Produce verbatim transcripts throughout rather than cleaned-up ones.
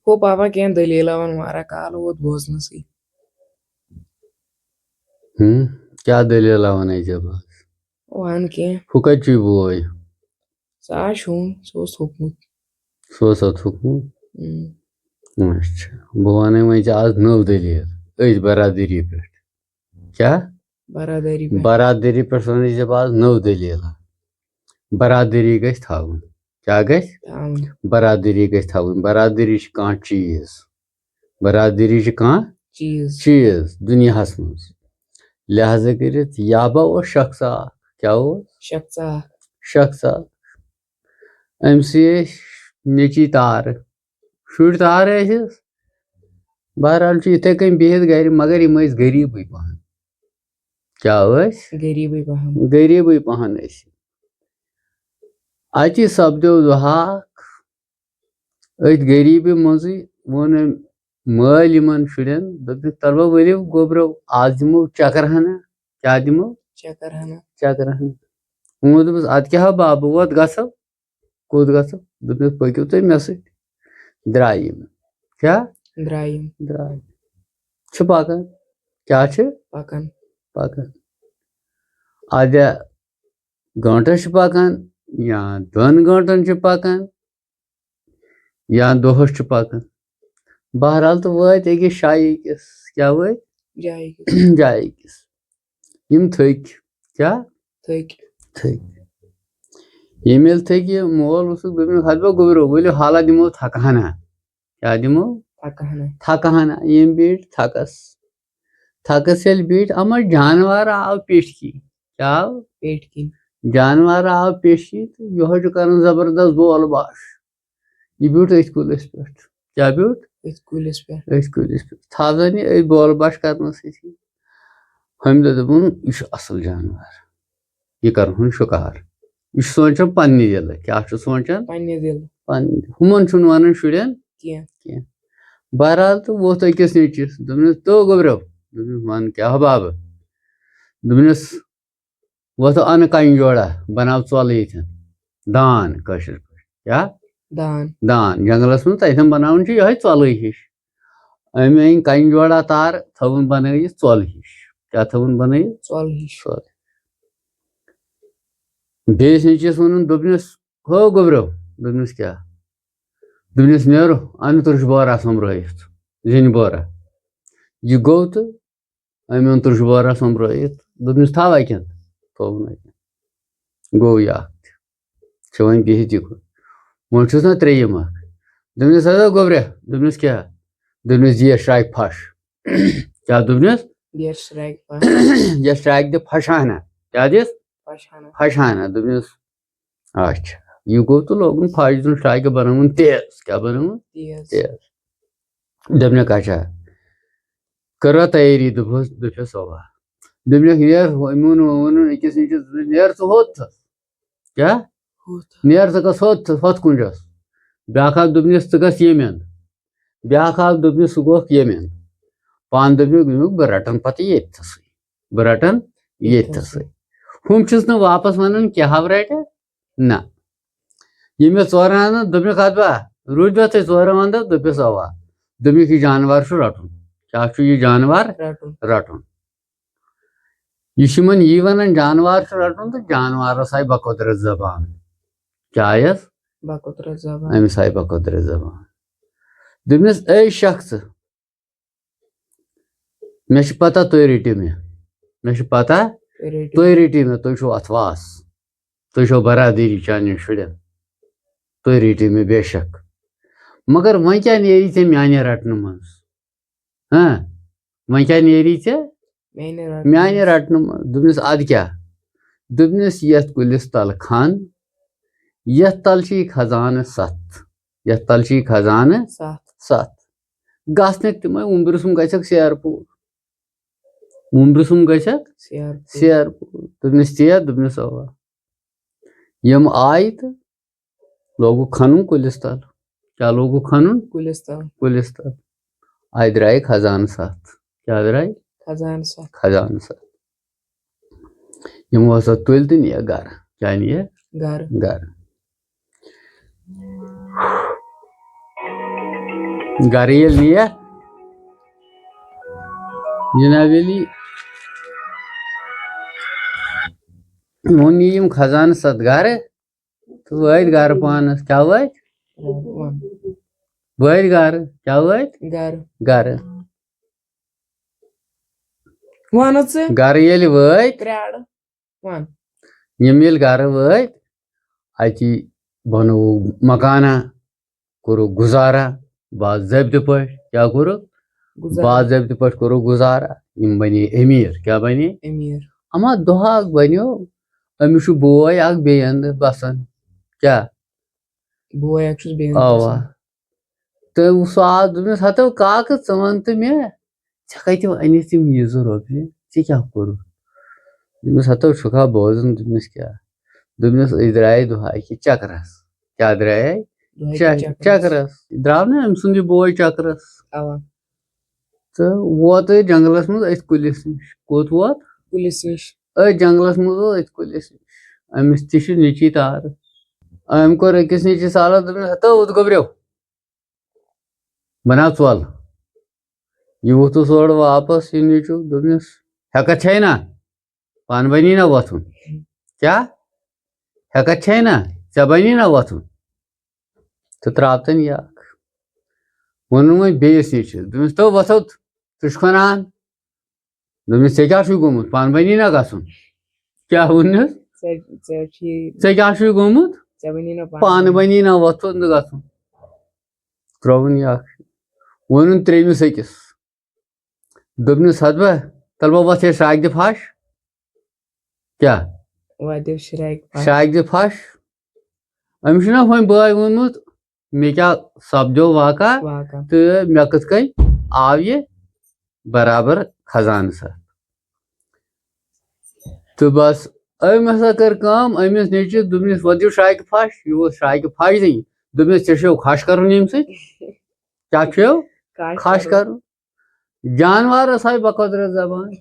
گوٚو پاپا کینٛہہ دٔلیٖلہ وَن واریاہ کال ووت بوزنَسٕے۔ ہُم، کیٛاہ دٔلیٖلہ وَنَے ژےٚ بہٕ؟ وَن کینٛہہ۔ ہُہ کَتہِ چھُے بوے؟ سُہ آو شوٗن، سُہ اوس تھوٚکمُت۔ سُہ اوس اَتھ تھوٚکمُت؟ اۭں۔ اچھا، بہٕ وَنَے وۄنۍ ژےٚ آز نٔو دٔلیٖل أتھۍ برادٔری پٮ۪ٹھ۔ کیٛاہ؟ برادٔری پٮ۪ٹھ۔ برادٔری پٮ۪ٹھ وَنَے ژےٚ بہٕ آز نٔو دٔلیٖل۔ برادٔری گژھِ تھاوٕنۍ۔ کیٛاہ گژھِ؟ تھاوٕنۍ۔ برادٔری گژھِ تھاوٕنۍ۔ برادٔری چھِ کانٛہہ چیٖز۔ برادٔری چھِ کانٛہہ چیٖز۔ چیٖز دُنیاہَس منٛز۔ لہذا کٔرِتھ یابا اوس شخص اَکھ۔ کیٛاہ اوس؟ شخص اَکھ۔ شخص اَکھ۔ أمۍ سٕے ٲسۍ نیٚچی تارٕ، شُرۍ تارٕ ٲسِس۔ بہرحال چھُ یِتھَے کٔنۍ بِہِتھ گَرِ، مگر یِم ٲسۍ غریٖبٕے پَہَن۔ کیٛاہ ٲسۍ؟ غریٖبٕے پَہَم۔ غریٖبٕے پَہَن ٲسۍ۔ اَتی سَپدیو دۄہاکھ أتھۍ غریٖبی منٛزٕے ووٚن أمۍ مٲلۍ یِمَن شُرٮ۪ن، دوٚپُکھ، "تَلہٕ وۄنۍ ؤلِو گوٚبرو، آز دِمو چَکرٕ ہنا۔" کیٛاہ دِمو؟ چَکرٕ ہنا۔ چَکرٕ ہنا۔ وۄنۍ دوٚپُس، "اَدٕ کیٛاہ ہا بابہٕ، ووت گژھو؟" کوٚت گژھو؟ دوٚپمَس، "پٔکِو تُہۍ مےٚ سۭتۍ۔" درٛاے یِم۔ کیٛاہ؟ درٛاے یِم۔ درٛاے۔ چھِ پَکان۔ کیٛاہ چھِ؟ پَکان۔ پَکان۔ اَدٕ گٲنٛٹَس چھِ پَکان یا دۄن گٲنٛٹَن چھِ پَکان یا دۄہَس چھِ پَکان۔ بہرحال تہٕ وٲتۍ أکِس جایہِ أکِس۔ کیٛاہ وٲتۍ؟ جایہِ کِس۔ جایہِ أکِس۔ یِم تھٔکۍ۔ کیٛاہ؟ تھٔکۍ۔ تھٔکۍ۔ ییٚمہِ ییٚلہِ تھٔکۍ یہِ مول اوسُکھ دوٚپمُت، "ہتہٕ بہ گوٚبرو، ؤلِو حالہ دِمو تھکہٕ ہنا۔" کیٛاہ دِمو؟ تھکہٕ ہنا۔ تھکہٕ ہنا۔ یِم بیٖٹھۍ تھکس۔ تھکس ییٚلہِ بیٖٹھۍ، اَما جانوار آو پیٚٹھۍ کِنۍ۔ کیٛاہ آو؟ پیٚٹھۍ کِنۍ۔ جانوار آو پیٚٹھۍ کِنۍ تہٕ یِہوٚے چھُ کران زبردست بول باش۔ یہِ بیوٗٹھ أتھۍ کُلِس پٮ۪ٹھ۔ کیٛاہ بیوٗٹھ؟ أتھۍ کُلِس پٮ۪ٹھ۔ أتھۍ کُلِس پٮ۪ٹھ۔ تھاوزن یہِ أتھۍ بول باش کرنہٕ سۭتی۔ ہُمہِ دۄہ دوٚپُن، "یہِ چھُ اَصٕل جانوار۔ یہِ کرہون شِکار۔ یہِ چھُ سونٛچان پننہِ دِلہٕ۔" کیٛاہ چھُ سونٛچان؟ پننہِ دِلہٕ۔ پننہِ۔ ہُمن چھُنہٕ وَنان شُرٮ۪ن۔ کینٛہہ۔ بہرحال تہٕ ووٚتھ أکِس نیٚچوِس۔ دوٚپنَس، "تو گوٚبرو۔" دوٚپنَس، "وَن کیٛاہ بابہٕ؟" دوٚپنَس، "وۄتھ اَنہٕ کَنہِ جوڑا، بَناو ژۄلہٕ ییٚتھٮ۪ن۔ دان کٲشِر پٲٹھۍ۔" کیٛاہ؟ دان۔ دان۔ جنٛگلَس منٛز تَتٮ۪ن بَناوُن چھُ یِہوٚے ژۄلٕے ہِش۔ أمۍ أنۍ کَنہِ جوڑا تار، تھٲوٕن بَنٲیِتھ ژۄل ہِش۔ کیٛاہ تھٲوٕن بَنٲیِتھ؟ ژۄل ہِش۔ ژۄل۔ بیٚیِس نیٚچوِس ووٚنُن، دوٚپنَس، "ہو گوٚبرو۔" دوٚپنَس، "کیٛاہ؟" دوٚپنَس، "نیرو، اَنہٕ تُرٛش بورا سۄمبرٲیِتھ، زِنۍ بورا۔" یہِ گوٚو تہٕ أمۍ اوٚن تُرٛش بورا سۄمبرٲیِتھ۔ دوٚپنَس، "تھاو اَتٮ۪ن۔" تھوٚوُن اَتٮ۪ن۔ گوٚو یہِ اَکھ تہِ۔ چھِ وۄنۍ بِہِتھ یہِ کُن۔ وۄنۍ چھُس نہ ترٛیٚیِم اَکھ۔ دوٚپنَس، "ہسا گوٚبریا۔" دوٚپنَس، "کیٛاہ؟" دوٚپنَس، "دِ یَتھ شرٛاکہِ پھَش۔" کیٛاہ دوٚپنَس؟ یَتھ شرٛاکہِ پھَش۔ "یَتھ شرٛاکہِ دِ پھَش ہنا۔" کیٛاہ دِس؟ پھَش ہنا۔ پھَش ہنا۔ دوٚپنَس، "اچھا۔" یہِ گوٚو تہٕ لوگُن پھَش دیُن، شرٛاکہِ بَنٲوٕن تیز۔ کیٛاہ بَنٲوٕن؟ تیز۔ تیز۔ دوٚپنَکھ، "اچھا، کٔروا تیٲری؟" دوٚپُس، دوٚپنَس، "اَوا۔" دوٚپنَکھ، "نیر۔" أمۍ ووٚن، ووٚنُن أکِس نِش، دوٚپنَس، "نیر ژٕ ہوٚت تھَس۔" کیٛاہ؟ ہوٚت۔ "نیر ژٕ گژھ ہوٚت تھَس، ہۄتھ کُنجَس۔" بیٛاکھ اَکھ دوٚپنَس، "ژٕ گژھ ییٚمہِ اَنٛد۔" بیٛاکھ اَکھ دوٚپنَس، "سُہ گوٚکھ ییٚمہِ اَنٛد۔" پانہٕ دوٚپنَکھ، دوٚپنَکھ، "بہٕ رَٹَن پَتہٕ ییٚتہِ تھَسٕے۔ بہٕ رَٹَن ییٚتہِ تھَسٕے۔" ہُم چھِس نہٕ واپَس وَنان، "کیٛاہ ہاو رَٹہِ؟" نہ۔ یہِ مےٚ ژورَن اَنٛدَن، دوٚپمَکھ، "اَدٕ با، روٗدۍ بہٕ تۄہہِ ژورَن وَنٛدَن؟" دوٚپمَس، "اَوا۔" دوٚپمَکھ، "یہِ جانوَر چھُ رَٹُن۔" کیٛاہ چھُ یہِ جانوَر؟ رَٹُن۔ رَٹُن۔ یہِ چھُ یِمَن یی وَنان، جانوَر چھُ رَٹُن تہٕ جانوَرَس آیہِ بقدرت زبان۔ کیٛاہ آیَس؟ بقدرت زبان۔ أمِس آیہِ بقدرت زبان۔ دوٚپمَس، "اے شخص، مےٚ چھِ پَتہ تُہۍ رٔٹِو مےٚ۔ مےٚ چھِ پَتہ تُہۍ رٔٹِو۔ تُہۍ رٔٹِو مےٚ، تُہۍ چھِو اَتھ واس۔ تُہۍ چھِو برادٔری چانٮ۪ن شُرٮ۪ن۔ تُہۍ رٔٹِو مےٚ بے شک۔ مگر وۄنۍ کیٛاہ نیری ژےٚ میٛانہِ رَٹنہٕ منٛز؟ ہاں، وۄنۍ کیٛاہ نیری ژےٚ میٛانہِ رَٹنہٕ میٛانہِ منٛز۔ رَٹنہٕ منٛز؟" دوٚپمَس، "اَدٕ کیٛاہ؟" دوٚپمَس، "یَتھ کُلِس تَل کھَن، یَتھ تَل چھِ یہِ خزانہٕ سَتھ، یَتھ تَل چھِ یہِ خزانہٕ سَتھ۔ سَتھ۔ گژھنَکھ تِمَے، وُمبرِ سُم گژھٮ۪کھ سیر پوٗر۔ وُمبرِ سُم گژھٮ۪کھ سیر پوٗر۔ سیر پوٗر۔" دوٚپمَس، "ژےٚ؟" دوٚپمَس، "اَوا۔" یِم آیہِ تہٕ لوگُکھ کھَنُن کُلِس تَل۔ کیٛاہ لوگُکھ کھَنُن؟ کُلِس تَل۔ کُلِس تَل۔ آیہِ درٛایہِ خزانہٕ سَتھ۔ کیٛاہ درٛایہِ؟ خزانہٕ سَتھ۔ خزانہٕ سَتھ۔ یِمو ہسا تُلۍ تہٕ نِیَکھ گَرٕ۔ کیٛاہ نِیَکھ؟ گَرٕ۔ گَرٕ۔ گرٕ ییٚلہِ نِیَکھ، جناب علی، وۄنۍ نی یِم خزانہٕ ستھ گرٕ تہٕ وٲتۍ گرٕ پانس۔ کیٛاہ وٲتۍ؟ وٲتۍ گرٕ۔ کیٛاہ وٲتۍ؟ گرٕ۔ گرٕ۔ وَنہٕ ژٕ۔ گرٕ ییٚلہِ وٲتۍ، پرٛارٕ۔ وَن۔ یِم ییٚلہِ گرٕ وٲتۍ، اَتی بَنووُکھ مکانہ، کوٚرُکھ گُزارا، باضٲبطہٕ پٲٹھۍ۔ کیٛاہ کوٚرُکھ؟ گُزارا۔ باضٲبطہٕ پٲٹھۍ کوٚرُکھ گُزارا۔ یِم بَنے أمیٖر۔ کیٛاہ بَنے؟ أمیٖر۔ اَما دۄہ اَکھ بَنیو، أمِس چھُ بوے اَکھ بیٚیہِ اَنٛدٕ بَسان۔ کیٛاہ؟ بوے اَکھ چھُس بیٚیہِ اَنٛدٕ اَوا۔ بَسان۔ تہٕ سُہ آو، دوٚپنَس، "ہَتو کاکہٕ، ژٕ وَن تہٕ مےٚ، ژےٚ کَتہِ أنِتھ یِم ییٖژٕ رۄپیہِ؟ ژےٚ کیٛاہ کوٚرُتھ؟" دوٚپنَس، "ہَتو چھُکھا بوزُن؟" دوٚپنَس، "کیٛاہ؟" دوٚپنَس، "أسۍ درٛایے دۄہے أکِس چکرس۔" کیٛاہ درٛایے؟ دۄہے چک-، چکرس۔ چکرس۔ درٛاو نہٕ أمۍ سُنٛدٕے بوے چکرس۔ اَوا۔ تہٕ ووت أتھۍ جنگلس منٛز أتھۍ کُلِس نِش۔ کوٚت ووت؟ کُلِس نِش۔ أتھۍ جنگلس منٛز اوس أتھۍ کُلِس نِش۔ أمِس تہِ چھِ نیٚچی تارٕ۔ أمۍ کوٚر أکِس نیٚچِس آلو، دوٚپنَس، "ہَتو، اوٚت گوٚبریو، بناو ژۄل۔" یہِ ووٚتھُس اورٕ واپس، یہِ نیٚچوٗ، دوٚپنَس، "ہٮ۪کتھ چھے نا؟ پانہٕ بنی نا وۄتھُن؟" کیٛاہ؟ "ہٮ۪کتھ چھے نا؟ ژےٚ بنی نا وۄتھُن؟" تہٕ ترٛاو تٔمۍ یہِ اکھ۔ ووٚنُن وۄنۍ بیٚیِس نیٚچوِس، دوٚپمَس، "تو وۄتھو، ژٕ چھُکھ وَنان؟" دوٚپمَس، "ژےٚ کیٛاہ چھُے گوٚمُت؟ پانہٕ بنی نا گژھُن؟" کیٛاہ ووٚنُس؟ ژےٚ، ژےٚ چھُے، "ژےٚ کیٛاہ چھُے گوٚمُت؟ ژےٚ بنی نا پانہٕ پانہٕ بنی نا وۄتھُن تہٕ گژھُن؟" ترٛٲوٕن یہِ اکھ۔ ووٚنُن ترٛیٚیِمِس أکِس۔ دوٚپنَس، "ہَتہٕ بہ، تَلہٕ بہٕ وَتھ ہے شراکہِ دِ پھَش۔" کیٛاہ؟ وَتھ دِ شراکہِ پھَش۔ شراکہِ دِ پھَش۔ أمِس چھُنہ وۄنۍ بٲے ووٚنمُت، مےٚ کیٛاہ سَپدیو واقعہ واقعہ۔ تہٕ مےٚ کِتھ کٔنۍ آو یہِ برابر خزانہٕ سَتھ۔ تہٕ بَس، أمۍ ہسا کٔر کٲم، أمِس نیٚچوِس دوٚپنَس، "وَتھ دِیِو شراکہِ پھَش۔" یہِ اوس شراکہِ پھَش دِنۍ۔ دوٚپنَس، "ژےٚ چھُو کھَش کَرُن ییٚمہِ سۭتۍ؟" کیٛاہ چھُو؟ کھَش کھَش کَرُن۔ کَرُن۔ جانوَرَس آیہِ بقدرت زبان۔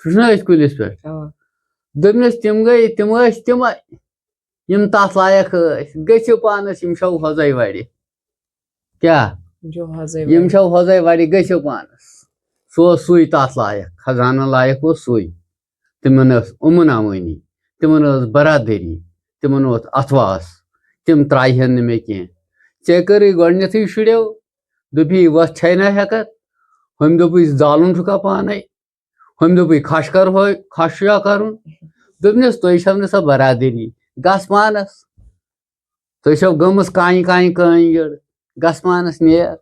سُہ چھُنہ أتھۍ کُلِس پٮ۪ٹھ۔ اَوا۔ دوٚپنَس، "تِم گٔے، تِم ٲسۍ تِمَے، یِم تَتھ لایق ٲسۍ۔ گٔژھِو پانَس، یِم چھَو ہۄزَے وَڑِ۔" کیٛاہ؟ یِم چھَو ہۄزَے یِم وَڑِ۔ چھَو ہۄزَے وَڑِ، گٔژھِو پانَس۔ سُہ اوس سُے تَتھ لایق، خزانَن لایق اوس سُے۔ تِمَن ٲس اُمُن اَمٲنی، تِمَن ٲس برادٔری، تِمَن اوس اَتھواس۔ تِم ترٛایہِ ہَن نہٕ مےٚ کینٛہہ۔ ژےٚ کٔرٕے گۄڈٕنٮ۪تھٕے شُرٮ۪و، دوٚپی، "وَتھ چھَے نہ ہٮ۪کَتھ؟" ہُمۍ دوٚپُے، "زالُن چھُکھا پانَے؟" ہُمۍ دوٚپُے، "کھَش کَرہوے، کھَش چھُ یا کَرُن؟" دوٚپنَس، "تُہۍ چھَو نہٕ سۄ برادٔری، گژھ پانَس۔ تُہۍ چھَو گٔمٕژ کانہِ کانہِ کٲنۍ یٔڑ، گژھ پانَس نیر۔"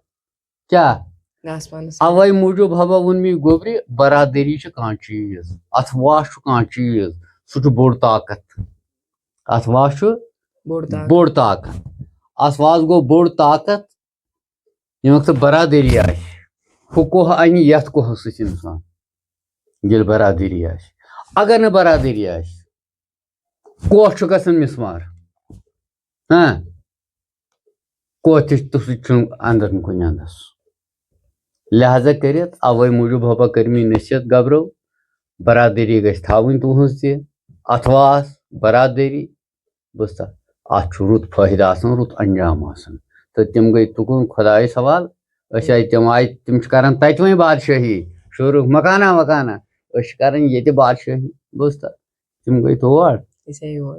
کیٛاہ؟ گژھ پانَس نیر۔ اَوَے موٗجوٗب ہبا ووٚن مےٚ گوٚبرِ، برادٔری چھِ کانٛہہ چیٖز، اَتھواس چھُ کانٛہہ چیٖز، سُہ چھُ بوٚڑ طاقت۔ اَتھواس چھُ بوٚڑ طاقت۔ بوٚڑ طاقت۔ اَتھواس گوٚو بوٚڑ طاقت۔ ییٚمہِ وقتہٕ برادٔری آسہِ، ہُہ کوہ اَنہِ یَتھ کوہَس سۭتۍ اِنسان، ییٚلہِ برادٔری آسہِ۔ اگر نہٕ برادٔری آسہِ، کوہ چھُ گژھان مِسمار۔ ہاں، کوہ تہِ چھُ، تہٕ سُہ تہِ چھُنہٕ اَندَر نہٕ کُنہِ اَندَس۔ لہذا کٔرِتھ، اَوَے موٗجوٗب ہبا کٔر مےٚ نصیحت گبرو، برادٔری گژھِ تھاوٕنۍ تُہٕنٛز تہِ، اَتھواس، برادٔری، بوٗزتھا؟ اَتھ چھُ رُت فٲیدٕ آسان، رُت انجام آسان۔ تہٕ تِم گٔے تُکُن خۄدایَس حوالہٕ۔ أسۍ آیہِ تِم آیہِ، تِم چھِ کران تَتہِ وۄنۍ بادشٲہی، شروٗع مکانہ وکانہ۔ أسۍ چھِ کران ییٚتہِ بادشٲہی، بوٗزتھا؟ تِم گٔے تور۔ أسۍ آیہِ یور۔